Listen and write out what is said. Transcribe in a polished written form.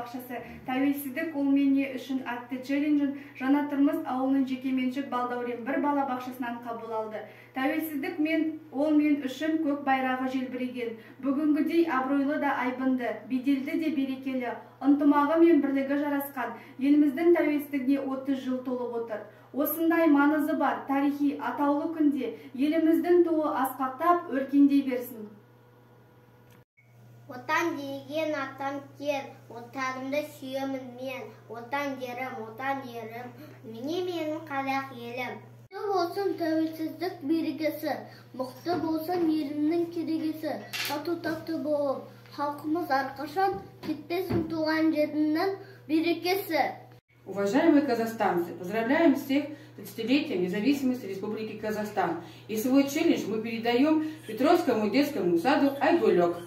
балабақшасы «Тәуелсіздік ол мен не үшін» атты челленджін Жаңатұрмыс ауылының жекеменшік «Балдәурен 1» балабақшасынан қабыл алды. Тәуелсіздік мен ол мен үшін көк байрағы желбіреген бүгінгідей абыройлы да айбынды, беделді де берекелі, ынтымағы мен бірлігі жарасқан еліміздің тәуелсіздігіне 30 жыл толып отыр. Осындай маңызы бар тарихи атаулы күнде еліміздің туы асқақтап, өркендей берсін. Отан деген атам кер, Отанымды сүйемін мен. Отан жерім, Отан ерім, міне менің қазақ елім. Мықты болсын тәуелсіздік берекесі, мықты болсын елімнің керегесі. Тату тату болып, халқымыз әрқашан, кетпесін туған жерінің берекесі. Уважаемые казахстанцы, поздравляем всех с 30-летием независимости Республики Казахстан. И свой челлендж мы передаем Петровскому детскому саду «Айгулек».